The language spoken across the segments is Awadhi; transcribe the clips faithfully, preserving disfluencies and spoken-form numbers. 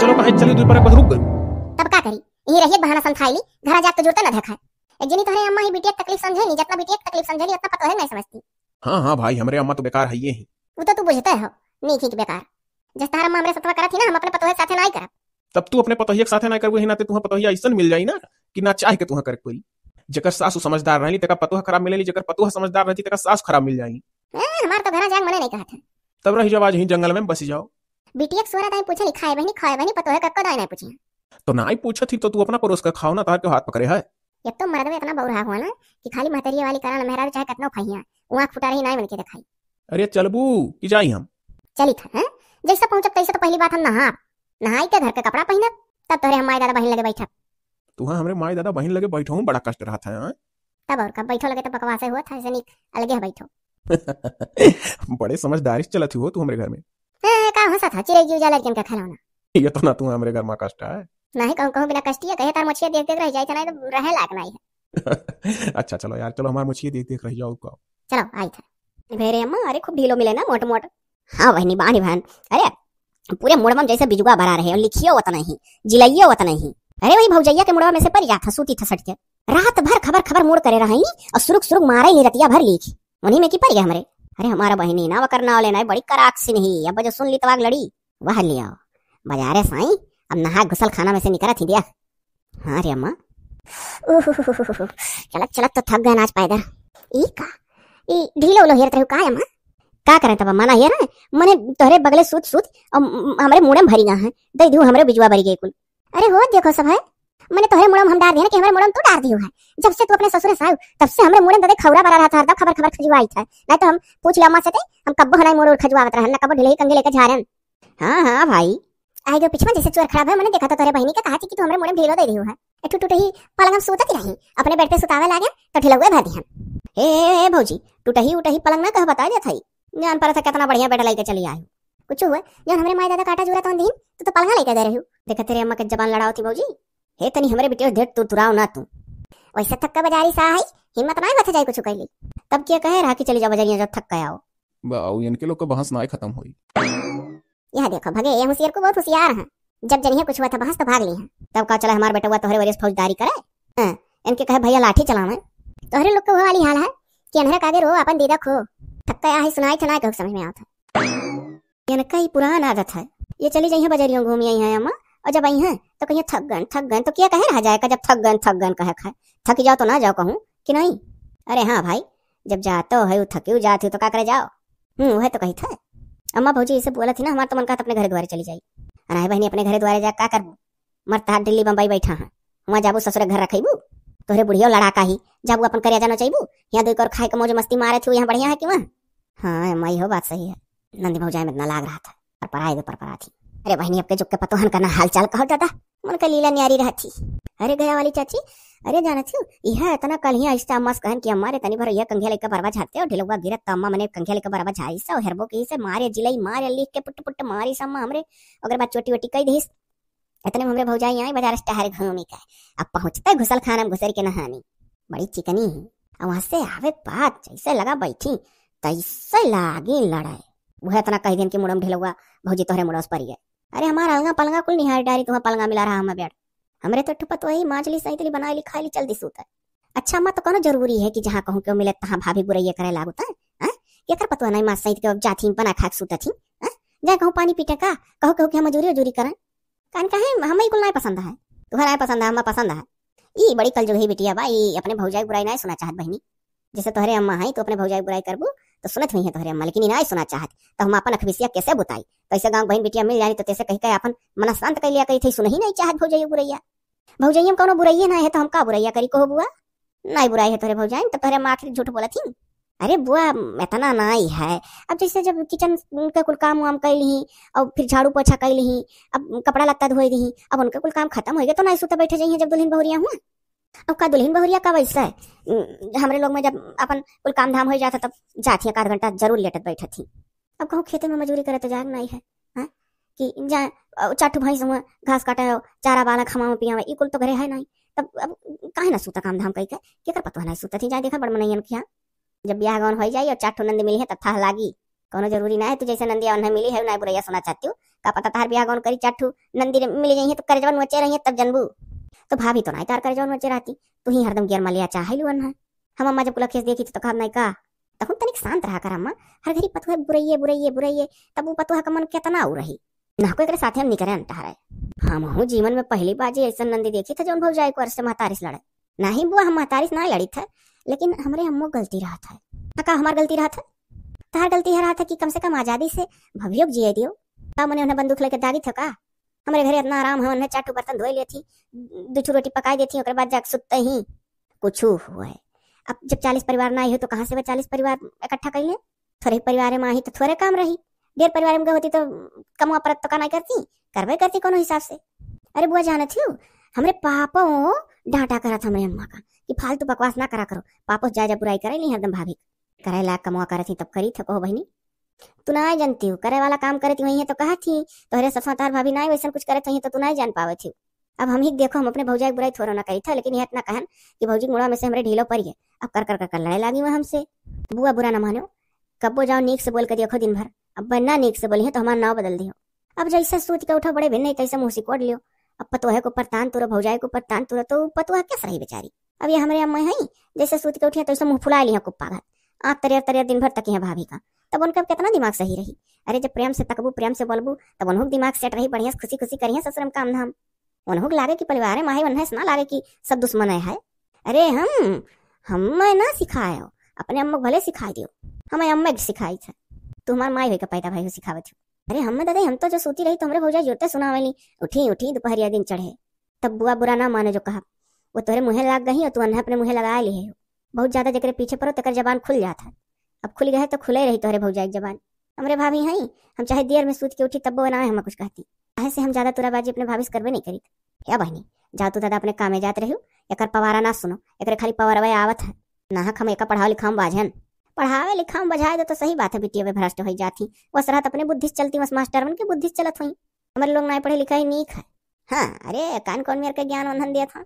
चलो, कहे चली दुई पर एक बार रुक गई। तब का करी? यही रहिए बहाना संथाइली, घरा जाके तो जुरते न देखाए। एक जनी तोहरे अम्मा ही बिटिया के तकलीफ समझे नी, जितना बिटिया के तकलीफ समझे ली, उतना पतोहे नहीं समझती। हाँ, हाँ भाई, हमरे अम्मा तो बेकार है ये ही। वो तो तू बुझते हो, नीक ही बेकार। जस तोहरे अम्मा हमरे सतवा करत ही ना, हम अपने पतोहे के साथे नाई करब। तब तू अपने पतोहिया के साथे नाई करबू, ही नाते तुहाँ पतोहिया अइसन मिल जाई ना कि ना चाह के तुहाँ करे के पड़ी। जेकर सासु समझदार रहली, तेका पतोह खराब मिलेली, जेकर पतोह समझदार रहती, तेका सासु खराब मिल जाई। ए, हमार तो घरा जाए के मने नहीं कहत है। तब रह जाओ, आज ही जंगल में बस जाओ। बिटिया के सोरा दाई पूछे ली, "खाए बहिनी, खाए बहिनी?" पतोहे कक्को दाई नहीं पूछी। तो नाई पूछत ही तो तू अपना परोस के खाओ ना, तार के हाथ पकड़े है। एक तो मर्द में इतना बौरा हुआ ना कि खाली महतरिया वाली कारण मेहरारू चाहे कतनो फहिया, वो आँख फुटा रही, नाई मन के दिखाई। अरे चलबू कि जाई हम? चली था, हैं? जैसे पहुँचब तैसे तो पहली बात हम नहाब, नहाई के घर के कपड़ा पहिनब, तब तोहरे हम माई दादा बहिन लगे बैठब। तुहाँ हमरे माई दादा बहिन लगे बैठहूँ बड़ा कष्ट रहत है, हाँ? तब और का, बैठो लगे तो बकवासे हुआ था, ऐसे नीक अलगे है बैठो। बड़े समझदारी से चलत हो तू हमरे घर में। हैं, का हंसत हा? चिरई जीव जा लड़कन का खिलौना। ये तो ना तू हमरे घर में कष्ट है। नहीं कहूँ, कहूँ बिना कष्टिया कहे तार मोछिया देख देख रह जाए था, नहीं तो रहे लायक नहीं है। अच्छा चलो यार, चलो हमार मोछिया देख देख रह जाओ का। चलो आई था। भेरे अम्मा, अरे खूब ढीलो मिले ना, मोट मोट। हाँ बहनी, बानी बहन, अरे पूरे मुड़वा में जैसे बिजुआ भरा रहे, और लिखियो वत नहीं, जिलाइयो वत नहीं। अरे वही भौजैया के मुड़वा में से परि जात था, सूती था सट के। रात भर खबर खबर मुड़ करे रही, और सुरुक सुरुक मारे ली रतिया भर लीख। उन्हीं में की परि गए हमरे। अरे हमारा बहिनी ना वकर नाव लेना है, बड़ी कराक सिन ही, अब जो सुन ली तवाग लड़ी। वह लिया बाजारे साई, अब नहा घुसल खाना में से निकरत ही दिया। हाँ रे अम्मा। उहुहुहुहु। चलत चलत तो थक गए आज पैदल। ई का? ई ढीलो उलो हेरत रहू का अम्मा? का करें तब अम्मा, ना हेर, मने तोहरे बगले सूत सूत, अम, हमरे मुड़े में भरी गा है, दे दियो हमरे बिजुआ भरी गई कुल। अरे हो देखो सब है, मने तोहरे मुड़े में हम डार दिए ना कि हमरे मुड़े में तू डार दियो है। जब से तू अपने ससुरे से आयो, तब से हमरे मुड़े में दे खौरा भरा रहत है, हरदम खबर खबर खजुआई था। नहीं तो हम पूछ ले अम्मा से, हम कब्बो हनाई मुड़ उड़ खजुआवत रहन, ना कब्बो ढिलही कंघी लेके झारन। हाँ, हाँ भाई। आए गो पिछवा जैसे चोर खराब है, मने देखा तो तोहरे बहिनी के कहा थी कि तू हमरे मुड़े में ढीलो दे दियो है। ए, टू-, टूटही पलंग हम सूतत रही, अपने बेड पे सुतावे लागे, तो ढिलौए भर दिहन। ए, ए, ए, भौजी, टूटही उटही पलंग ना कह बताए देत हई। जान परत है कितना बढ़िया बेड लेके चली आई। कुछ हुआ, जौन हमरे माई दादा काटा जुरा तौन दिहिन, तो, तो पलंगा लेके दे रही हूँ। देखा तेरे अम्मा के जबान लड़ाओ थी भौजी। हे तनी हमरे बिटिया से ढेर तुरतुराओ ना तू। वैसे थक के बाजारी सा आई, हिम्मत ना होत जाए कुछ कैली। तब क्या कहे रहा कि चली जाओ बजरिया, जब थक के आओ। बाऊ, इनके लोग का बहस ना खत्म होई। यह देखो भगे, ये होशियार को बहुत होशियार है। जब जनिए कुछ हुआ था बहस तो भाग ली है। तब का चला हमार बेटवा तोहरे वरिस फौजदारी करे? हाँ, इनके कहे भैया लाठी चलावे। तोहरे लोग के वो वाली हाल है कि अनहरा कागे रो अपन दीदा खो। थक के आहे सुनाई थे ना कहूँ समझ में आवत है। इनका ही पुरान आदत है, ये चली जाइए बजरियों घूमी आई हैं अम्मा, और जब आई हैं तो कहिए थक गन, थक गन, तो क्या कहे रहा जाए का जब थक गन, थक गन कहे खाए। थकी जाओ तो ना जाओ कहूँ कि नहीं? अरे हाँ भाई, जब जातो है थकी जात हो तो का करे जाओ। हम्म, वह तो कही था। अम्मा भौजी ऐसे बोला थी ना, हमार तो मन कहत अपने घरे द्वारे चली जाई। अनाहे बहनी अपने घरे द्वारे जा का करबू? मर तहार दिल्ली बम्बई बैठा है, वहाँ जाबू ससुरे घर रखेबू? तोहरे बुढ़ियो लड़ाका ही, जाबू अपन करेजा नचैबू? यहाँ दो एक और खाए के मौज मस्ती मारे थी, यहाँ बढ़िया है कि वहाँ? हाँ अम्मा, इहो बात सही है। नंदी भौजाई में इतना लाग रहा था, पर पराए दो पर परा थी। अरे बहनी, अब के जुग के पतोहन का ना हाल चाल कहो दादा, मन का लीला न्यारी रहा थी। अरे गया वाली चाची, अरे जानत हो, यह इतना कल ही आहिस्ता अम्मा से कहन कि अम्मा रे तनी भर यह कंघिया लेके बरवा झाते और ढिलवा गिरत तो अम्मा मने कंघिया लेके बरवा झाई सा, हेरबो की से मारे जिलाई मारे लिख के पुट पुट मारी सा अम्मा हमरे, ओकर बाद चोटी वोटी कई दिस। इतने में हमरे भौजाई आई बाजार से टहर घूमी के, अब पहुँचते घुसल खाना में घुसर के नहानी। बड़ी चिकनी ही, अब वहाँ से आवे के बाद जैसे लगा बैठी, तैसे लागी लड़ाई। वह इतना कह दिन कि मुड़म ढिलवा भौजी तोहरे मुड़ोस पर गए। अरे हमार अलगा पलंगा कुल निहार डारी, तुम्हें पलंगा मिला रहा हमें बेड। हमरे तो ठुपत वही मांझली सैतली बनाई ली खाई ली चल दी सूत है। अच्छा अम्मा, तो कोनो जरूरी है कि जहाँ कहूँ क्यों मिले तहाँ भाभी बुरैया करे लागू तै? हैं? केकर पतवा नहीं माँ सैत के अब जाथी बना खा के सूतत ही? हैं? जाए कहूँ पानी पीटे का, कहूँ कहूँ कि हम मजूरी उजूरी करें। कान काहे हमें कुल नहीं पसंद है, तुहरा नहीं पसंद है, हमें पसंद है। ई बड़ी कलजुगही बिटिया बा, ई अपने भौजाई बुराई नहीं सुना चाहत बहिनी। जैसे तोहरे अम्मा है तो अपने भौजाई बुराई करबू तो सुनत हुई है तोहरे अम्मा, लेकिन ई नहीं सुना चाहत, तो हम अपन अखबिसिया कैसे बुताई? कैसे गाँव बहिन बिटिया मिल जानी तो तैसे कह के अपन मन शांत कर लिया करी थे, सुन ही नहीं चाहत भौजाई बुरैया। भौजैया में कौनो बुरैया ना है, तो हम का बुरैया करी कहो बुआ? नाई बुराई है तोहरे भौजाई में, तो तोहरे अम्मा आखिर झूठ बोलत ही। अरे बुआ, इतना नाई है। अब जैसे जब किचन के कुल काम वाम कैल ही, और फिर झाड़ू पोछा कैल ही, अब कपड़ा लत्ता धोए दी, अब उनके कुल काम खत्म हो गए, तो नाई सुते बैठे जाइए जब दुल्हन बहुरिया हुआ। अब का दुल्हन बहुरिया का वैसे है? उम, हमरे लोग में जब अपन कुल काम धाम हो जाता, तब जाती है, आध घंटा जरूर लेटत बैठत ही। अब कहूँ खेते में मजूरी करे तो जाग नाई है, हाँ? कि जा, अ, चार ठो भैंस हुआ, घास काटे हो, चारा बाला खमावे पियावे, ई कुल तो घरे है नाई। तब अब काहे ना सूता काम धाम कई के? केकर पतवा नाई सूता थी? जाए देखा बड़ मनैयन के यहाँ। जब ब्याह गौन हो जाई और चार ठो नंद मिली है, तब थाह लागी। कौनो जरूरी ना है तू जैसे नंदिया उन्हें मिली है, ना बुरैया सुना चाहती हूँ। का पता तार बियाह गौन करी, चार ठू नंदी मिली जाइए तो करजवा नोचे रहिए तब जनबू। तो भाभी तो ना तार करजवा नोचे रहती, तू ही हरदम गियर मलिया चाहे लू उन्हें। हम अम्मा जब कुल केस देखी तो कहा नहीं का, तहु तनिक शांत रहा कर अम्मा। हर घड़ी पतुआ बुरैये, बुरैये, बुरैये, तब वो पतुआ का मन कितना उ रही। ना को एकरे साथे हम निकरे न टहरे। हमहू जीवन में पहली बार जी ऐसा नंदी देखी था जौन भौजाई को अर से महतारी से लड़े। नाही बुआ, हम महतारी से ना लड़ी थे, लेकिन हमरे अम्मो गलती रहत है। हाँ, का हमार गलती रहत है? तहार गलती है रहत है कि कम से कम आजादी से भभियो के जिए दियो। का मने उन्हें बंदूक लेके दागी थे का? हमरे घरे इतना आराम है, उन्हें चार ठो बर्तन धोए लेती, दू ठो रोटी पकाई देती, ओकरे बाद जाके सुतते ही कुछ हुए। अब जब चालीस परिवार ना आई हो तो कहाँ से वो चालीस परिवार इकट्ठा कर ले? थोरे परिवार में आई तो थोरे काम रही, ढेर परिवार में होती तो कमवा परत तो का नहीं करती, करबे करती कोनो हिसाब से। अरे बुआ जानत हो, हमरे पापो डांटा करत हमरे अम्मा का कि फालतू बकवास ना करा करो, पापो जाय जा बुराई करे नहीं हरदम भाभी। करे लायक कमवा करत ही तब करी थे कहो बहिनी। तू ना जानती हो, करे वाला काम करत वही है तो कहत ही, तोहरे ससुर तार भाभी ना वैसन कुछ करत वही तो तू ना जान पावत ही। अब हम ही देखो, हम अपने भौजाई के बुराई थोड़ा ना करी था, लेकिन यह इतना कहन कि भौजी के मुड़वा में से हमरे ढीलो पड़ी है। अब कर कर कर कर लड़े लागी वह हमसे। बुआ बुरा ना मानो, कब्बो जाओ नीक से बोल के देखो दिन भर, अब ना नीक से बोली है तो हमारा नाव बदल दियो। अब जैसे सूत के उठो बड़े भिन्न तैसे मुँह सिकोड़ लियो। अब पतोहे को परतान तुरो, भौजाई को परतान तुरो, तो पतोह कैसे रही बेचारी? अब ये हमरे अम्मा है, जैसे सूत के उठिया तैसे मुँह फुला लिया कुप्पा घात, आँख तरियर तरियर दिन भर तकी है भाभी का। तब उनका कितना दिमाग सही रही? अरे जब प्रेम से तकबू, प्रेम से बोलबू, तब उन्हों दिमाग सेट रही, बढ़िया से खुशी खुशी करिए ससुर में काम धाम। उन्हों लागे कि परिवार में आहे, उन्हें से ना लागे कि सब दुश्मन है। अरे हम, हम मैं ना सिखायो, अपने अम्मा को भले सिखाई दियो, हमें अम्मा के सिखाई था। तू हमार माई होई के पैदा भाई हो सिखावत हो। अरे हम दादा, हम तो जो सूती रही तो हमरे भौजाई जोते सुनावेली, उठी उठी दोपहरिया दिन चढ़े। तब बुआ बुरा ना माने जो कहा, वो तोहरे मुँहे लाग गई और तू अन्हे अपने मुँहे लगा लिए हो। बहुत ज्यादा जेकरे पीछे पड़ो तेकर जबान खुल जात है। अब खुल गए है तो खुले रही तोहरे भौजाई के जबान। हमरे भाभी हैं, हम चाहे देर में सूत के उठी तब्बो ना हमें कुछ कहती। काहे से हम ज्यादा तुराबाजी अपने भाभी से करबे नहीं करी। या बहनी, जा तू दादा अपने कामे जात रही, एकर पवारा ना सुनो, एकरे खाली पवारवे आवत है। नाहक हम एका पढ़ावे लिखावे में बाझन। पढ़ावे लिखावे में बझाए दो तो सही बात है, बिटिया वे भ्रष्ट होई जात ही। वस रहत अपने बुद्धि से चलती, वस मास्टरवन के बुद्धि से चलत हुई। हमरे लोग नाई पढ़े लिखा ही नीक है। हाँ, अरे कान कौन मेर के ज्ञान उन्हन दिया था?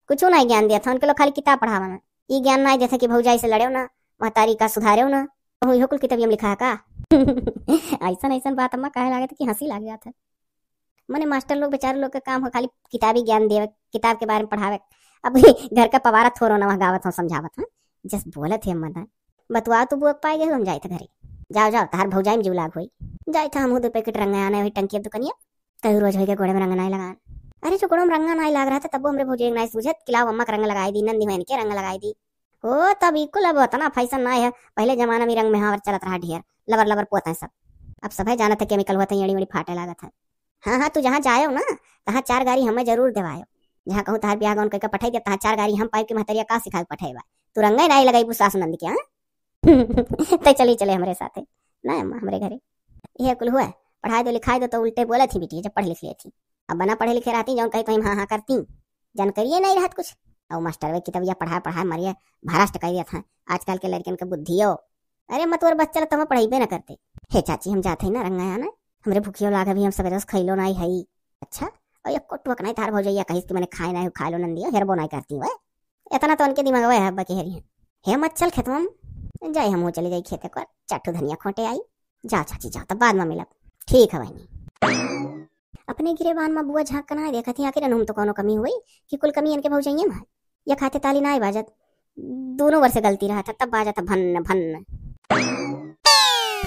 कुछ नहीं ज्ञान दिया था, उनके लोग खाली किताब पढ़ावा में। ई ज्ञान नाई देते कि भौजाई से लड़े ना, महतारी का सुधारे ना। ओहो, इहो कुल किताबिया में लिखा है का? ऐसन ऐसन बात अम्मा कहे लागत कि हंसी लाग जात है। मने मास्टर लोग बेचारे लोग के काम हो खाली किताबी ज्ञान देवे, किताब के बारे में पढ़ावे। अब घर का पवारा थोरो ना वहाँ गावत हो, समझावत हो, जस बोलत है अम्मा ना। बतुआ तू बुआ के पाए गए, हम जाए थे घरे। जाओ जाओ, तहार भौजाई में जीव लाग होई। जाए थे हमहू दो पैकेट रंग आने वही टंकी दुकनिया। कई रोज होई के गोड़े में रंग नाई लगान। अरे जो गोड़े में रंग नाई लाग रहा था तब हमरे भौजाई के नाई सूझत कि लाओ अम्मा के रंग लगाई दी, नंदी बहन के रंग लगाई दी। हो तब ई कुल अब उतना फैशन नाई है, पहले जमाना में रंग में हावर चलत रहा ढेर, लबर लबर पोत है सब। अब सभे जानत है केमिकल होत है, एड़ी मेड़ी फाटे लागत है। हाँ हाँ, तू जहाँ जायो ना, तहाँ चार गारी हमें जरूर देवायो। जहाँ कहूँ तहार ब्याह गौन करके पठाई दे, तहाँ चार गारी हम पाइब के महतरिया का सिखाए के पठाई बा। तू रंगे नाई लगाई सास नंद के, हाँ? तै चली चले हमरे साथे। ना अम्मा, हमरे घरे। यह कुल हुआ, पढ़ाई दो लिखाई दो तो उल्टे बोलत ही बिटिया जब पढ़ लिख लेत ही। अब बना पढ़े लिखे रहती जौन कही तो हम हाँ हाँ करती, जानकारिये नहीं रहत कुछ। और मास्टर वे किताबिया पढ़ाए पढ़ाए मरिए भ्रष्ट कर दिया था आजकल के लड़कन के बुद्धियो। अरे मतवर बस चलत हम पढ़ाई ना करते। हे चाची, हम जात है ना रंगाया ना, हमरे भूखियो लाग अभी, हम सवेरे से खैलो नहीं है। अच्छा, और ये कोटुआ के नहीं तार भौजैया कहिस कि मैंने खाए नहीं, खाए लो नंदिया, हेरबो नहीं करती हुए। इतना तो उनके दिमाग है हब्बा के हेरी है। हे मत चल खेतवा में, जाए हम चले जाई खेते कर, चार ठो धनिया खोटे आई। जाओ चाची जाओ, तब बाद में मिलब। ठीक है बहनी। अपने गिरेबान में बुआ झांक के ना देखत ही, आखिर एनहू में तो कोनो कमी हुई कि कुल कमी इनके भौजैया में है। ये खाते ताली ना बाजत, दोनों वर्ष गलती रहा था, तब बाजत भन्न भन्न।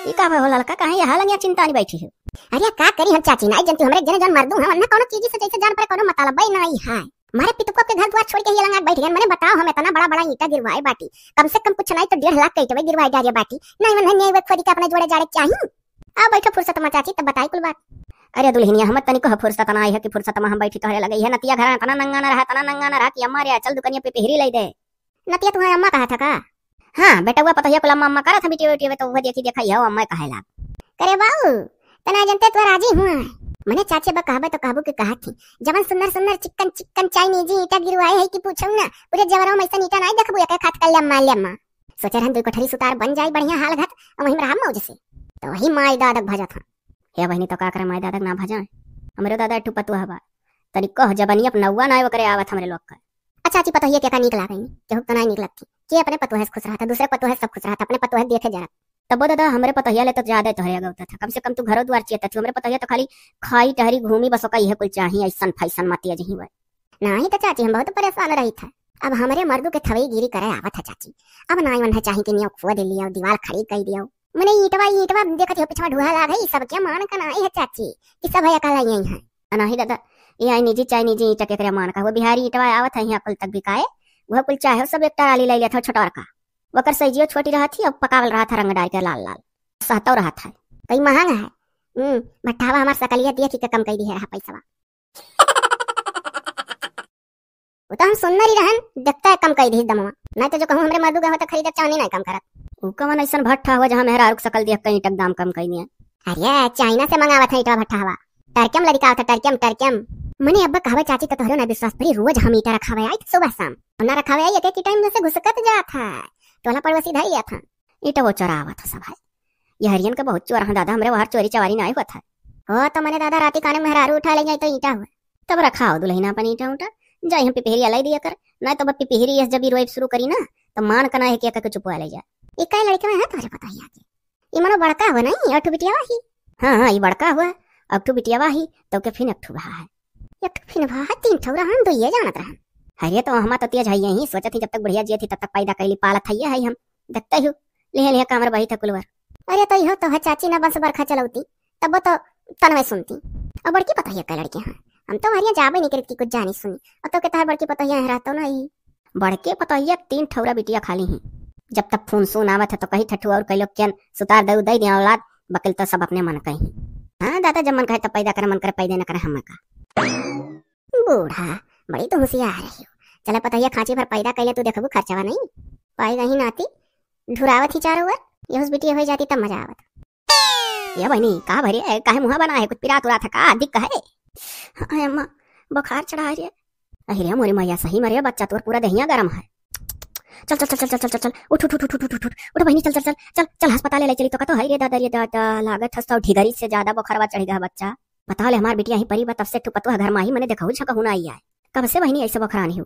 ई का भय हो ललका, काहे यहाँ लंगिया चिंता नहीं बैठी हो? अरे का करी हम चाची, नाई जनती हमरे जने जन मर्दू हम, अन्ना कोनो चीज से जैसे जान पर कोनो मतलब ही नहीं है। मारे पितुको के घर द्वार छोड़ के ही लंगा बैठ गए, मने बताओ हम इतना बड़ा बड़ा ईंटा गिरवाए बाटी, कम से कम कुछ नहीं तो डेढ़ लाख के ईंटवे गिरवाए डारे बाटी, नहीं मन नहीं वे खोदी के अपने जोड़े जाड़े चाहिए। आ बैठो फुर्सत में चाची, तब बताई कुल बात। अरे दुल्हनिया, हम तनिको फुर्सत ना आई है कि फुर्सत में हम बैठी तोहरे लगे। यह नतिया घर इतना नंगा ना रहा, इतना नंगा ना रहा कि अम्मा रे चल दुकनिया पे पिहरी ले दे। नतिया तुम्हारे अम्मा कहा था का? हाँ, बेटवा पतोहिया कुल अम्मा अम्मा करा था, बिटिया बेटिया तो वो देखी देखा यह अम्मा कहे लाग। करे बाऊ, तना जनते तो राजी हुआ। मने चाचे बा कहबे तो कहबू के कहा थी, जवन सुंदर सुंदर चिक्कन चिक्कन चाइनीजी ईंटा गिरवाए है कि पूछो ना, पूरे जवरा में ऐसा ईंटा नहीं देखबू एक खात कर ले अम्मा, ले अम्मा। सोचे रहन दुई कोठरी सुतार बन जाई बढ़िया हाल घत, और वहीं रहा मौज से। तो वही माई दादक भजत हाँ। हे बहनी, तो का करे माई दादक ना भजा? हमरो दादा एक ठो पतुआ बा। तनी कह जबनिया पर नौवा ना ओकरे आवत हमरे लोग का। अच्छा, चाची पतोहिया के का नीक लागई? केहू तो ना नीक लगती। के अपने पतोह से खुश रहता, दूसरे पतोह से सब खुश रहता, अपने पतोह देखे जरा। तबो दादा, हमरे पतोहिया ले तो ज्यादा तोहरे अगौता था। कम से कम तू घरो दुआर चियत थी, हमरे पतोहिया तो खाली खाई टहरी घूमी, बस ओका इहे कुल चाही, ऐसन फैसन मती अजही वै। नाही तो चाची, हम बहुत परेशान रही था। अब हमरे मर्दू के थवई गिरी करे आवत है चाची। अब नाई मन है चाही कि नियो खोद लियो, दीवार खड़ी कर दियो। मने ईंटवा, ईंटवा देखत हो, पिछवा ढूहा लाग है, ई सब क्या मान का नाई है चाची, कि सब है अकेला यही है। अनाही दादा, ये आई निजी चाहे निजी ईंटा केकरे मान का, वो बिहारी ईंटवा आवत है यहाँ कुल तक बिकाए, वह कुल चाहे सब एक टाली ले लेत हो छोटवर का। वकर सइजियो छोटी रहत ही, अब पकावल रहत है रंग डाल के लाल लाल। सहतो रहत है। कई महंग है। हम्म, भट्ठावा हमार सकलिया दिया थी के कम कई दिहे रहा पैसवा। वो तो हम सुनना रही रहन, देखता है कम कई दिही दमवा। नहीं तो जो कहूँ हमरे मर्दू गए हो तो खरीदे चाहनी नहीं कम करत। ऊ कवन ऐसन भट्ठा हुआ जहाँ मेहरारू के सकल दिया कई ईंटा के दाम कम कई दिया? अरे, चाइना से मंगावत है ईंटवा भट्ठावा। टरकेम लड़का आवत है, टरकेम, टरकेम। मने अब्बा कहवे चाची तो तोहरो ना विश्वास पड़ी, रोज हम ईंटा रखावे आई सुबह शाम। हम ना रखावे आई, एक एक ईंटा में से घुसकत जात है। टोला पड़ोसी धई लिया था। ईंटा वो चोरावत है सब है। ये हरियन का बहुत चोर है दादा, हमरे वहार चोरी चवारी ना हुआ था। हो तो मने दादा राती काने मेहरारू उठा ले जाए तो ईंटा हुआ। तब रखाओ दुल्हन अपन ईंटा उंटा, जाई हम पिपहरिया लाई दिया कर, नहीं तो अब पिपहरी यस जब रोइब शुरू करी ना, तो मान कना है कि एक चुपवा ले जा। ई काहे लड़के में है तोहरे पतोहिया के? ई मनो बड़का हुआ नहीं, एक ठो बिटियावा ही। हाँ, हाँ, ई बड़का हुआ, एक ठो बिटियावा ही, तो के फिन एक ठो भा है। एक ठो फिन भा है, तीन ठो रहन, दो ये जानत रहन। अरे तो हमा तो तेज है यही, सोचत ही जब तक बुढ़िया जियत ही तब तक पैदा कैली पालत है ये है हम। देखते ही, लिहे लिहे कामर बही था कुलवर। अरे तो इहो तो है चाची ना बस बरखा चलौती, तब तो तनवे सुनती। और बड़की पतोहिया का लड़के हैं, हम तो हरिया जाबे नहीं करित कि कुछ जानी सुनी। और तो के तोहर बड़की पतोहिया है रहतो ना ही। बड़के पतोहिया तीन ठौरा बिटिया खाली ही। जब तक फोन सुन आवत है तो कही ठठू और कह लो केन सुतार दऊ दई दिया औलाद, बकिल तो सब अपने मन कही। हाँ दादा, जब मन कहे तब पैदा करे, मन करे पैदा न करे, हम का। बूढ़ा, बड़ी तो होशियार रही हो। चला पतोहिया खांची भर पैदा कैले, तू देखबू खर्चवा नहीं। पाई गई नाती, ढुरावत ही चारों ओर, यहुस बिटिया हो जाती तब मजा आवत। ये बहनी, का भरे, काहे मुंह बना है, कुछ पिरात उरात है का, दिक है? हाँ अम्मा, बुखार चढ़ा रे। अरे मोरी मैया, सही मरे बच्चा तोर पूरा देहिया गरम है। चल चल चल चल चल चल चल, उठ उठ उठ उठ उठ उठ उठ उठ बहनी, चल चल चल चल चल, अस्पताल ले चली तो का तो है रे दादा, रे दादा, लागत हस तो ढिगरी से ज्यादा बुखारवा चढ़ गया बच्चा। बताओ ले, हमार बिटिया ही परी बा, तब से ठू पतुआ घर मा ही मने देखहु झकहु ना आई आए। कब से बहिनी ऐसे बोखरानी हो?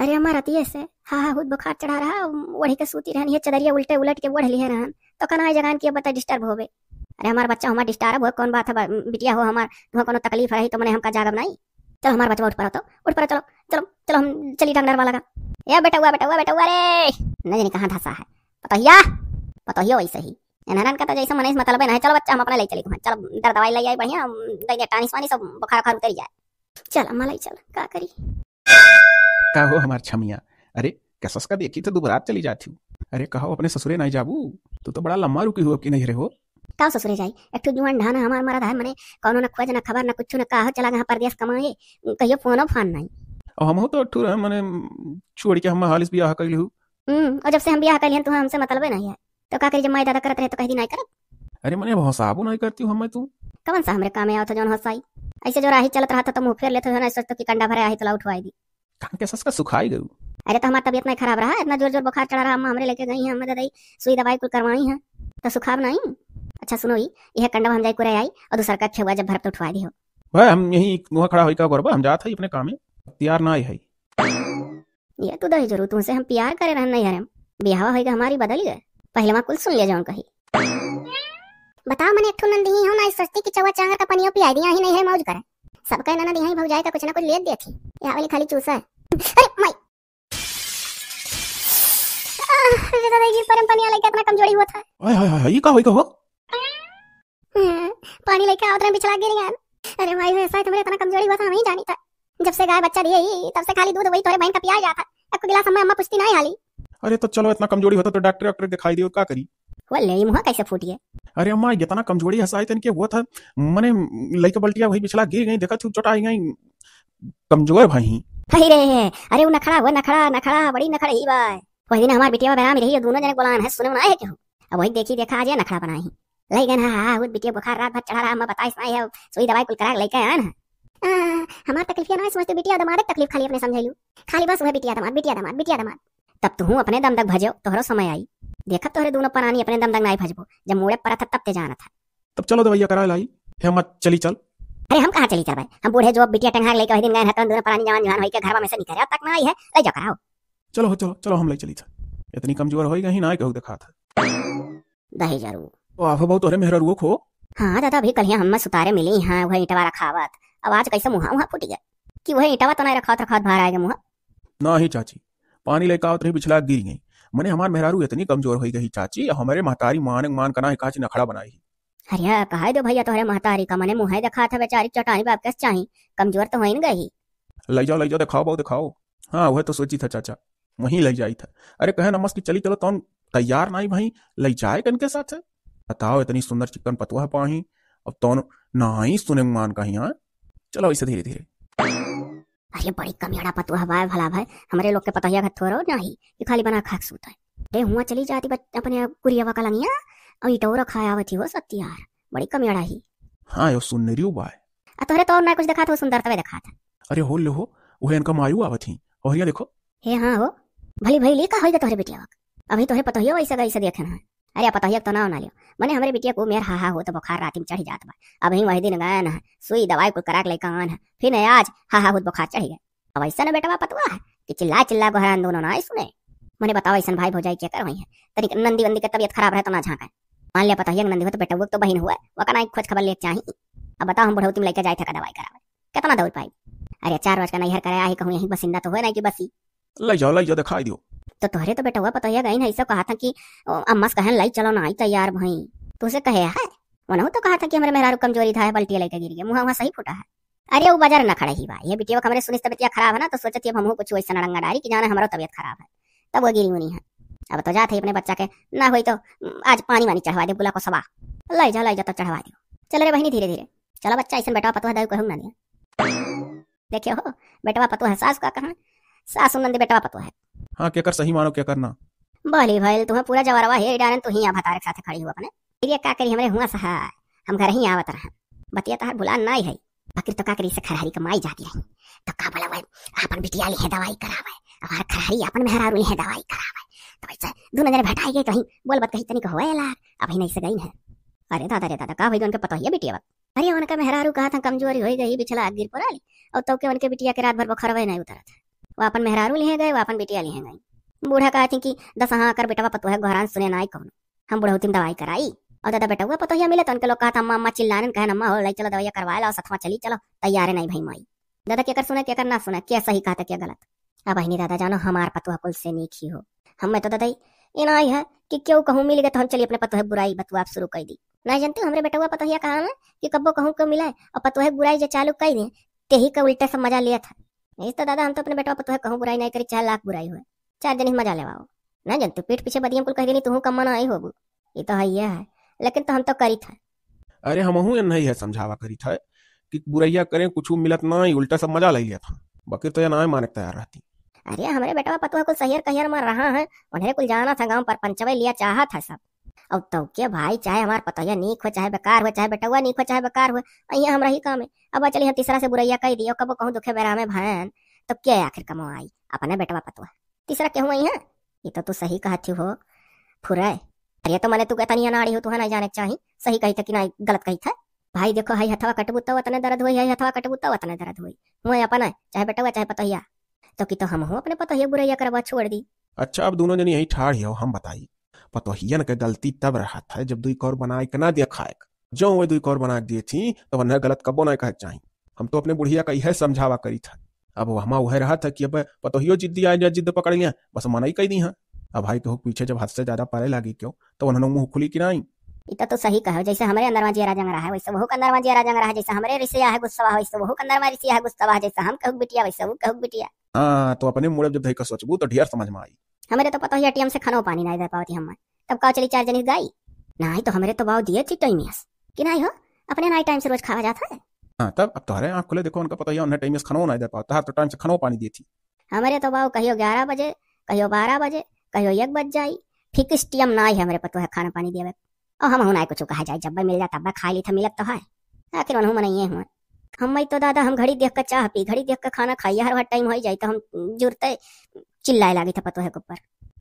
अरे अम्मा रतिये से हा हा हुत बुखार चढ़ा रहा, ओढ़ी के सूती रहन, ये चदरिया उल्टे उलट के ओढ़ लिए रहन, तो कना जगान किया बता डिस्टर्ब होवे। अरे हमार बच्चा हमार डिस्टर्ब हो, कौन बात है बा-, बिटिया हो हमार, तुहाँ कोनो तकलीफ रही तो मने हमका जागब नहीं। चलो हमार बचवा उठ पड़ो तो, उठ पड़ो, चलो, चलो, चलो हम चली डॉक्टर वाला का। ए बेटौआ, बेटौआ, बेटौआ रे, न जानी कहाँ धसा है। पतोहिया, पतोहियो वैसे ही। एनहरन का तो जैसे मनीष मतलबे ना है। चलो बच्चा, हम अपने ले चली तुहाँ। चलो, दर दवाई ले आई बढ़िया, हम दे दे टानिस वानिस, सब बुखार उखार उतरी जाए। चल अम्मा, ले चल, का करी? का हो हमार छमिया? अरे, कसस का देखी तो दुबरात चली जाती हूँ। अरे, कहो अपने ससुरे नहीं जाबू? तू तो बड़ा लम्मा रुकी हो अब की नहीं रहे हो। का ससुरे जाई? एक ठो जुआन ढान हमार मरद है, मने कौनो न खोज, न खबर, न कुछ, न का हो, चला गया परदेस कमाए, कहियो फोनो फान नहीं। और हम तो एक ठो रहे, मने छोड़ के हम हालिस बियाह कर लिहू। हम्म, और जब से हम बियाह कर लिहन, तू हमसे मतलबे नहीं है। तो का करी, जब माई दादा करत रहे तो कह दी नहीं करब। अरे मने अब हंसाबो नहीं करती हूँ हमें तू। कवन सा हमरे काम में आवत है जौन हंसाई? ऐसे जो राही चलत रहा था तो मुंह फेर लेते हो ना, सोचते कि कंडा भरे आही तो ला उठवाई दी। कान के सस का सुखाई गयू। अरे तो हमार तबीयत नहीं खराब रहा, इतना जोर जोर बुखार चढ़ा रहा, अम्मा हमरे लेके गई हैं, हमने दे दई सुई दवाई कुल करवाई हैं, तो सुखाब नहीं। अच्छा सुनो ई, यह कंडा हम जाई कुरे आई और दूसर का खेवा जब भरब तो उठवाई दी हो। भाई हम यही मुँह खड़ा होई का करबा, हम जात है अपने काम में, तैयार ना आई है। ये तो दही जरूर तुमसे हम प्यार करे रहन नहीं हरे। बियाहवा होइगा हमारी बदल गए। पहले वहाँ कुल सुन लिया जौन कही। बताओ मने एक ठो नंदी ही हो ना, सोचती कि चौवा चांगर का पनियो पिया दिया ही नहीं है मौज करे। सबका ननद यहाँ भौजाई का कुछ ना कुछ ले दिया थी। ये वाली खाली चूसा है। अरे माई। आह, अरे दादा, ये परम पनिया लेके इतना कमजोरी हुआ था। हाय, हाय, हाय, हाय, ये का होई का हो? हम्म, पानी लेके आवत रहे, बिछला गिर गया। अरे माई, वैसा है तुम्हारे इतना कमजोरी हुआ था, हम ही जानी था। जब से गाय बच्चा दिए ही, तब से खाली दूध वही तोरे बहन का पिया जाता। एक गिलास हमें अम्मा पूछती नहीं हाली। अरे तो चलो, इतना कमजोरी होता तो डॉक्टर, डॉक्टर दिखाई दियो, का करी? वो ले, मुँह कैसे फूटिए? अरे अम्मा, इतना कमजोरी हंसाई तन के हुआ था, मने लइका बल्टिया वही बिछला गिर गई, देखा थी चोट आई गई, कमजोर भाई। हाय रे, अरे वो नखड़ा, वो नखड़ा, नखड़ा, बड़ी नखड़ा ही बा। वही दिन हमार बिटिया बेराम रही, दोनों जने बोलान है, सुने ना है केहू। अब वही देखी देखा आज ये नखड़ा बनाई। लई गन हा, हा, हा, बिटिया बुखार रात भर चढ़ा रहा, मैं बताइस नहीं है, सुई दवाई कुल करा के लइके आन है। आ, हमार तकलीफिया ना समझते, बिटिया दमाद तकलीफ खाली अपने समझैलू। खाली बस वह बिटिया दमाद, बिटिया दमाद, बिटिया दमाद। तब तुहूँ अपने दम तक भजो, तोहरो समय आई। देखब तोहरे दोनों परानी अपने दम तक नाई भजबो, जब मूड़े परत है तब ते जानत है। तब चलो दवाइया करा लाई, हे मत चली चल। अरे हम कहाँ चली चल भाई, हम बूढ़े जो बिटिया टंगार लेके वही दिन गए हैं, तो दोनों परानी जवान जवान होई के घरवा में से निकल तक ना आई है, ले जाओ कराओ। चलो हो, चलो, चलो हम ले चली था। इतनी कमजोर होई गई ना, कहू दिखा था। दहेजरू। ओ, आहो बहू, तोहरे मेहररुओ खो? हाँ दादा, अभी कलिया हम सुतारे मिली हैं, वह ईंटवा रखावत। अब आज कैसे मुँहा, मुँहा फूट गए कि वह ईंटवा तो नहीं रखावत, रखावत बाहर आए गए मुँहा। नाही चाची, पानी लेके आवत रही, बिछला गिर गई। मने हमार मेहरारू इतनी कमजोर होई गई चाची, हमरे महतारी माने मान का नाही काची नखड़ा बनाई। अरे कहा दो भैया, तोहरे महतारी का मने मुँह देखा था बेचारी, चटाई बाप कस चाही, कमजोर तो होइन गई। लई जाओ, लई जाओ, दिखाओ बहू, दिखाओ। हाँ, वह तो सोची था चाचा, वहीं लई जाई था। अरे कहे नमस की चली चलो, तौन तैयार नाही भाई, लई जाए कन के साथ। बताओ, इतनी सुंदर चिक्कन पतुआ पाही, अब तौन नाही सुने मान का हियाँ। चलो इसे धीरे धीरे। अरे बड़ी कमियाड़ा पतुआ बाय भला भाई, हमरे लोग के पतोहिया का थोरो नाही, ये खाली बना खाक सूत है। अरे हुआ चली जाती बच-, अपने कुरियावा का लंगिया, और इटोरो खाया आवत ही हो सत्यार, बड़ी कमियाड़ा ही। हाँ यो सुन रियो बाय। आ तोहरे तो और ना कुछ दिखात हो, सुंदर तवे दिखात है। अरे हो लो हो, वह इनका मायू आवत ही, और यहाँ देखो। हे हाँ हो, भली भली का होई गे तोहरे बिटिया वक? अभी तोहरे पतोहियो ऐसा का ऐसा देखे ना। अरे पतोहिया तो नाव ना लियो, मने हमरे बिटिया को मेर हाहा होत बुखार राती में चढ़ जात बा। अबही वही दिन गए न, सुई दवाई कुल करा के लेके आन है, फिर आज हाहा होत बुखार चढ़ गए। अब ऐसा न बेटवा पतुआ है कि चिल्ला चिल्ला गोहरान दोनों ना सुने। मने बताओ ऐसन भाई भौजाई के कर होई है, तनिक नंदी वंदी के तबियत खराब रहे तो ना झांके। मान लिया पतोहिया के नंदी हो तो बेटवा तो बहिन हुआ, वका ना खोज खबर ले चाही। अब बताओ हम बुढ़ौती में लेके जाए थे का दवाई करावे, कितना दौड़ पाई? अरे चार रोज का नैहर करे आही कहूँ यहीं बसिंदा तो हुए ना कि बसी। लई जाओ, लई जाओ, दिखाई दियो। तो तोहरे तो बेटवा पतोहिया गई ना, ऐसा कहा था कि ओ, अम्मा से कहन लई चलो ना आई तैयार भई। तुझसे कहे है, वनहु तो कहा था कि हमरे मेहरारू कमजोरी था, है बल्टिया लेके गिर गया, मुँह वहाँ सही फूटा है। अरे वो बाजार न खड़ा ही बा, ये बिटिया हमरे सुनिस तबियतिया खराब है ना, तो सोचत ही अब हमहू कुछ वैसा नड़ंगा डारी कि जाने हमरो तबियत खराब है, तब वो गिरी उनी है। अब तो जात है अपने बच्चा के, ना होई तो उम, आज पानी वानी चढ़वा दे बुला को सबा। लई जा, लई जा तो चढ़वा दियो। चल रे बहिनी धीरे धीरे, चलो बच्चा ऐसन बेटवा पतोह दऊ कहूँ ना दिया। देखियो हो, बेटवा पतोह है, सास का कहाँ? सास नंदी बेटवा पतोह है। हाँ, केकर सही मानो, केकर ना। बोली भइल, तुम्हें पूरा जवारवा हेर डारन, तू ही यहाँ भतारे के साथे खड़ी हो अपने। फिर ये का करी, हमरे हुआ सहा, हम घर ही आवत रहे। बतिया तहार भुलान नाई है। बाकिर तो का करी, से खरहरी के माई जाती रही। तो का बोला, वह आपन बिटिया लिहे दवाई करावे, हमार खरहरी आपन मेहरारू लिहे दवाई करावे। तो वैसे दोनों जने भेटाई गए, कहीं बोल बात कहीं तनिक होए लाग, अभी नहीं से गई है। अरे दादा रे दादा, का भई उनके पतोहिया बिटिया बा? अरे उनका मेहरारू कहा था कमजोरी होई गई, बिछला गिर पड़ाली, और तो के उनके बिटिया के रात भर बुखारवे नहीं उतरत है। वो अपन मेहरारू लिहे गए, वो अपन बिटिया लिहे गई। बूढ़ा कहा थी कि दस हाँ कर बेटवा पतोह गोहरान सुने नाई कौन, हम बुढ़ौती में दवाई कराई। और दादा बेटवा पतोहिया मिले तो उनके लोग कहा था अम्मा अम्मा चिल्लाने, कहे अम्मा हो लई चलो दवाइया करवा लाओ, सथवा चली चलो, तैयार है नहीं भाई माई। दादा केकर सुने केकर ना सुने, के सही कहा था के गलत। अब बहिनी दादा जानो हमार पतोह कुल से नीक ही हो। हमें तो दादा ये ना आई है कि क्यों कहूँ मिल गए तो हम चलिए अपने पतोह बुराई बतुआ शुरू कर दी। नहीं जानते हमरे बेटवा पतोहिया कहा है कि कब्बो कहूँ क्यों मिले और पतोह बुराई जे चालू कर दे, तेही का उल्टा सब मजा लिया था। नहीं तो दादा हम तो अपने बेटवा पतोह कहूँ बुराई नहीं करी, चाहे लाख बुराई हुए, चार जनी मजा लेवाओ। नहीं जानते पीठ पीछे बदियम कुल कह देनी, तू कम ना आई होबू। ये तो है, ये है, लेकिन तो हम तो करी था। अरे हमहू ये नहीं है समझावा करी था कि बुरैया करें कुछ मिलत ना, उल्टा सब मजा ले लिया था। बकिर तो ये ना माने के तैयार रहती। अरे हमरे बेटवा पतोह कुल सहियर कहियर में रहा है, उन्हें कुल जाना था, गाँव पर पंचवे लिया चाहत है सब। अब तो के भाई, चाहे हमार पतोहिया नीक हो चाहे बेकार हो, चाहे बेटवा नीक हो चाहे बेकार हो, अइया हमरा ही काम है। अब चली हम तीसरा से बुरैया कह दियो, कबो कहूँ दुखे बेरा में भयन, तो के आखिर कमो आई? अपने बेटवा पतोह, तीसरा केहू आई है? ये तो तू सही कहत ही हो फुरे। अरे तो मने तू कहता नहीं नाड़ी हो, तू है नहीं जाने के चाही, सही कही था कि नहीं गलत कही था। भाई देखो, हई हथवा कटबू तो उतने दर्द होई, हई हथवा कटबू तो उतने दर्द होई। हुए अपन है, चाहे बेटवा चाहे पतोहिया। तो कि तो हम हो अपने पतोहिया बुरैया करवा छोड़ दी। अच्छा, अब दोनों जनी यही ठाढ़ हो, हम बताई। पतोहियन के गलती तब रहत है जब दुई कौर बनाए के ना दिया खाए के। जो वे दुई कौर बना दिए थी तो उन्हें गलत कबो ना कहे के चाही। हम तो अपने बुढ़िया का यह समझावा करी था। अब वहमा वह रहत है कि अब पतोहियो जिद्दी आए या जिद पकड़ लिया, बस मना ही कही दी है। अब भाई केहू के पीछे जब हद से ज्यादा पड़े लागी क्यों, तो उन्होंने मुंह खुली कि नहीं? इतना तो सही कहो, जैसे हमरे अंदर में जियरा जंग रहा है वैसे वहू के अंदर में जियरा जंग रहा है, जैसे हमरे रिसिया है गुस्सा है वैसे वहू के अंदर में रिसिया है गुस्सा है, जैसे हम कहू बिटिया वैसे वो कहू बिटिया। हाँ, तो अपने मुड़े जब धई का सोचबू तो ढेर समझ में आई। हमरे तो पतोहिया टेम से खानो पानी नहीं दे पावती हम, तब का चली चार जनी गाई? नहीं तो हमरे तो बाव दिए थी टाइम यस कि नहीं हो, अपने नाई टाइम से रोज खावा जाता है। हाँ, तब अब तोहरे आँख खुले देखो, उनका पतोहिया उन्हें टाइम से खानो नहीं दे पावत, तहार तो टाइम से खानो पानी दिए थी। हमरे तो बाव कहियो ग्यारह बजे, कहियो बारह बजे, कहियो एक बज जाई, फिक्स टाइम ना है हमरे पतोह खाना पानी देवे। और हम ना कुछ कहा जाए, जब मिल जाए तब खा ली था, मिलत तो है, आखिर उन्हों मनइये हुए। हम तो दादा हम घड़ी देख के चाह पी, घड़ी देख के खाना खाई, हर हर टाइम हो जाए तो हम जुरते चिल्लाए लागी था पतोह के ऊपर।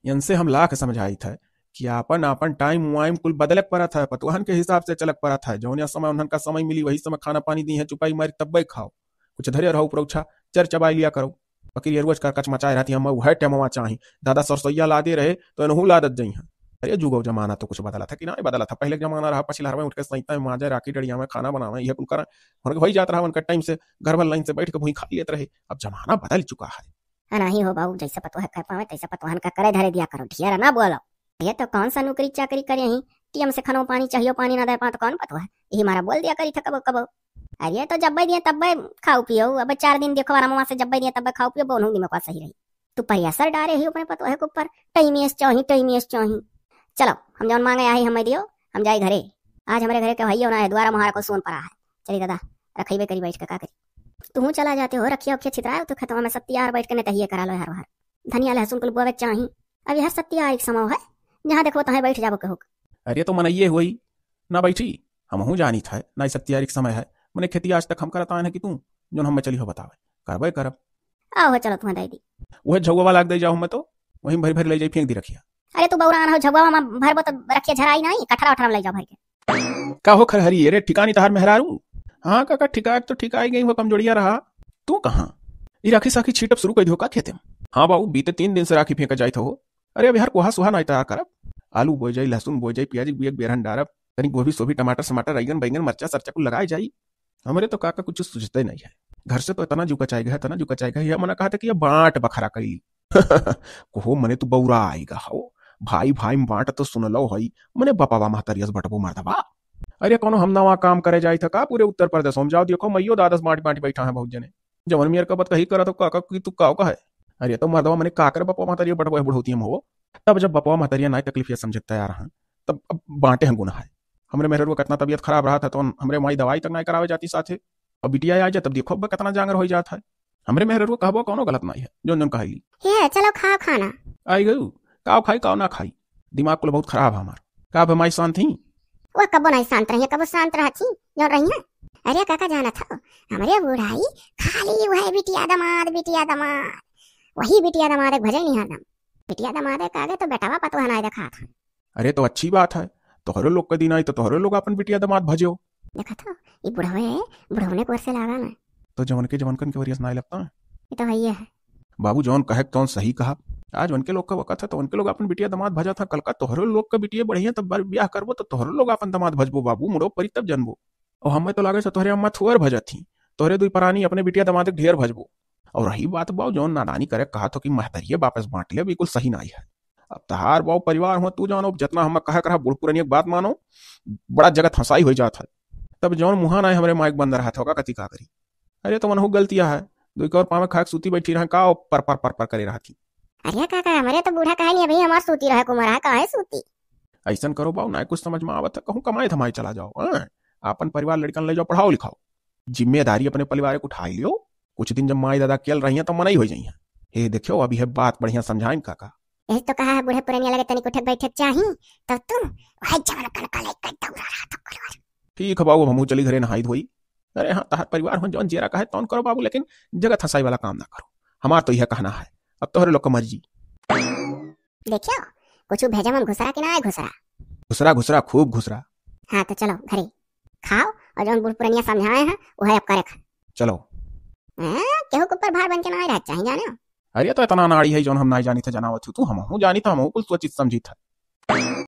इनसे हम लाख समझाई था कि आपन आपन टाइम वाइम कुल बदले के पड़त है, पतोहन के हिसाब से चले के पड़त है। जौन समय उन्हन का समय मिली वही समय खाना पानी दी है, चुपाई मारी तब्बे खाओ। कुछ धरे रहो उपरौछा, चर चबाई लिया करो। बाकी ये रोज का कच मचाए रहती, हम वह टेमवा चाही। दादा सरसोईया लादे रहे तो इनहू लादत जई हैं। अरे जुग अउ जमाना तो कुछ बदलत है कि नाहीं बदलत है। पहिले के जमाना रहा, पछिलहरवे उठ के सैंता में माजे, राखी डड़िया में खाना बनावे, इहे कुल करे। उनके होई जात रहा, उनका टाइम से घर भर लाइन से बैठ के भूई खा लेत रहे। अब जमाना बदल चुका है। हाँ, नाहीं हो बाबू, जैसे पतोह कर पावे, तैसे पतोहन का करे धरे दिया करो, ढेर ना बोलो। ये तो कौन सा नौकरी चाकरी करे ही, टीएम से खनो पानी चाहियो, पानी ना दे पा तो कौन पतोह है? यही मारा बोल दिया करी था कबो कबो। अरे तो जब्बे दिए तब्बे खाओ पियो, अब चार दिन देखो आराम से, जब्बे दिए तब्बे खाओ पियो, बोनू दिमाग सही रही। तू परिया सर डारे ही अपने पतोह के ऊपर, टाइम एस चाही, टाइम एस चाही। चलो, हम जौन मांगे आई हम दियो, हम जाई घरे। आज हमरे घरे के भाइयों ना है, द्वारा मुहारा को सोन पड़ा है। चली दादा, रखइबे करी बैठ के, का करी? तू चला जाते हो, रखिया उखिया छितराए, तो खेतवा में सब तैयार बैठ के नेतहिए करा लो हर बार। धनिया लहसुन कुल बोवे के चाही। अब यह सब तैयारी के समय है, जहाँ देखो तहाँ बैठ जाबो कहो। अरे तो मनइये होई, ना बैठी, हमहूँ जानी था, ना सब तैयारी के समय है। मने खेती आज तक हम करत आए हैं कि तू, जौन हम में चली हो बतावे, करबे करब। आओ हो, चलो तुम्हें दे दी। वह झौवा लाग दे जाओ, हम तो वहीं भरी भरी ले जाई, फेंक दी रखिया। अरे तू बौरा हो, झौवा में भरबो तो रखिया झराई नाहीं, कठरा उठरा में ले जाओ भर के। का हो खरहरी, अरे ठिकानी तहार मेहरारू? हाँ काका, ठिकाक तो ठिकाई गई हो, कमजोरिया रहा। तू कहाँ? ई राखी साखी छीटब शुरू कर दियो का खेते में? हाँ बाबू, बीते तीन दिन से राखी फेंका जाइत हो। अरे अब यार कोहा सुहा नाई तैयार करब। आलू बोए जाई, लहसुन बोए जाई, प्याज बियक बेरहन डारब, तनी गोभी सोभी, टमाटर समाटर, रैगन बैगन, मरचा सरचा कुल लगाए जाई। हमरे तो काका कुछ सुझते नहीं है। घर से तो इतना जुका चाय गया, इतना जुका चाय गया, यह मना कहा था कि यह बांट बखरा कैली। कोहो मने तू बौरा आएगा हो। भाई भाई में बांट तो सुन लो हई, मने बपावा महतरियस बटबो मर्दवा। अरे कोनो हम नवा काम करे जाई था का? पूरे उत्तर प्रदेश हम जाओ देखो, मैयो दादस बांट बांट बैठा है बहुत जने। जवन मेर का बात कही करा तो काका की तू काव का है? अरे तो मर्दवा मने काकर बपावा महतरिया बटबो है बुढ़ौती हम हो। तब जब बपावा महतरिया नाई तकलीफ ये समझे तैयार हैं, तब अब बांटे हैं गुनाह है। हमरे मेहररुआ कितना तबीयत खराब रहा था तो हमरे माई दवाई तक नाई करावे जाती साथे। अब बिटिया आ जा तब देखो अब कितना जांगर हो जात है। हमरे मेहररुआ कहबो कोनो गलत नाई है, जौन जौन कहली। हे चलो खाओ खाना। आई गऊ, काव खाई काव ना खाई, दिमाग कुल बहुत खराब है हमार। का अब माई शांत ही? वो कबो नहीं शांत रही, कबो शांत रहत ही, जौन रही है। अरे काका जानत हो, हमरे बुढ़ाई खाली वह बिटिया दमाद, बिटिया दमाद, वही बिटिया दमाद एक भजई नहीं हरदम। बिटिया दमाद एक आगे तो बेटावा पतोह नाई देखात है। अरे तो अच्छी बात है, तोहरे लोग के दिन आई तो तोहरे लोग अपन बिटिया दमाद भजो। देखा था, ये बुढ़वे, बुढ़वने को ओर से लागा ना। तो जवन के जवनकन के वरियस नाई लगता है। ये तो है ही है। बाबू जौन कहे तौन सही कहा। आज उनके लोग का वक्त है तो उनके लोग अपन बिटिया दमाद भजा था, कल का तोहरे लोग का बिटिया बढ़िया तब बार ब्याह करबो तो तोहरे लोग अपन दमाद भजबो बाबू, मुड़ो परी तब जनबो। और हमें तो लागे से तोहरे अम्मा थुअर भजत थी, तोहरे दुई परानी अपने बिटिया दमाद के ढेर भजबो। और रही बात बाऊ जौन नादानी करे कहा तो कि महतरिये वापस बांट ले, बिल्कुल सही नाई है। अब तहार बाऊ परिवार हो तू जानो, जितना हम कहा करा बूढ़ पुरानी एक बात मानो, बड़ा जगत हंसाई हो जात है। तब जौन मुहा नाई हमरे माइक बंद रहा था का कति का करी। अरे तो मनहु गलतिया है, दुई के और पावे खाए के सूती बैठी रहे का पर पर पर पर करे रहा थी। अरे काका हमरे तो बूढ़ा कहे नहीं, अभी हमार सूती रहे कुमार है, काहे सूती? ऐसन करो बाऊ, ना कुछ समझ में आवत है, कहूँ कमाई धमाई चला जाओ, हाँ? आपन परिवार लड़कन ले जाओ, पढ़ाओ लिखाओ, जिम्मेदारी अपने परिवार के उठाई लियो। कुछ दिन जब माई दादा केल रही हैं, तो मनई हो जाई हैं। हे देखियो, अभी है बात बढ़िया समझाइन काका। यही तो कहा है, बूढ़े पुरनिया लगे तनिक उठक बैठक चाही, तब तू वही जवन कनका लइका दौड़ा रहा था परिवार। ठीक है बाऊ, अब हमहू चली घरे नहाई धोई। अरे हाँ, तहार परिवार हो जौन जेरा कहे तौन करो बाबू, लेकिन जगत हंसाई वाला काम ना करो। हमार तो यह कहना है, अब तोहरे लोग का मर्जी। देखियो, कुछ भेजे मन घुसरा कि ना घुसरा? घुसरा, घुसरा, खूब घुसरा। हाँ, तो चलो घरे खाओ और जौन बूढ़ पुरनिया समझाए हैं, वह अब करे खा। चलो। हैं, केहू के ऊपर भार बन के ना रह चाही, जाने? अरे, तो इतना नाड़ी है जौन हम ना जानी थे, जनावत हूँ तू, हम हूँ जानी था, हम हूँ कुल सोचित समझी था।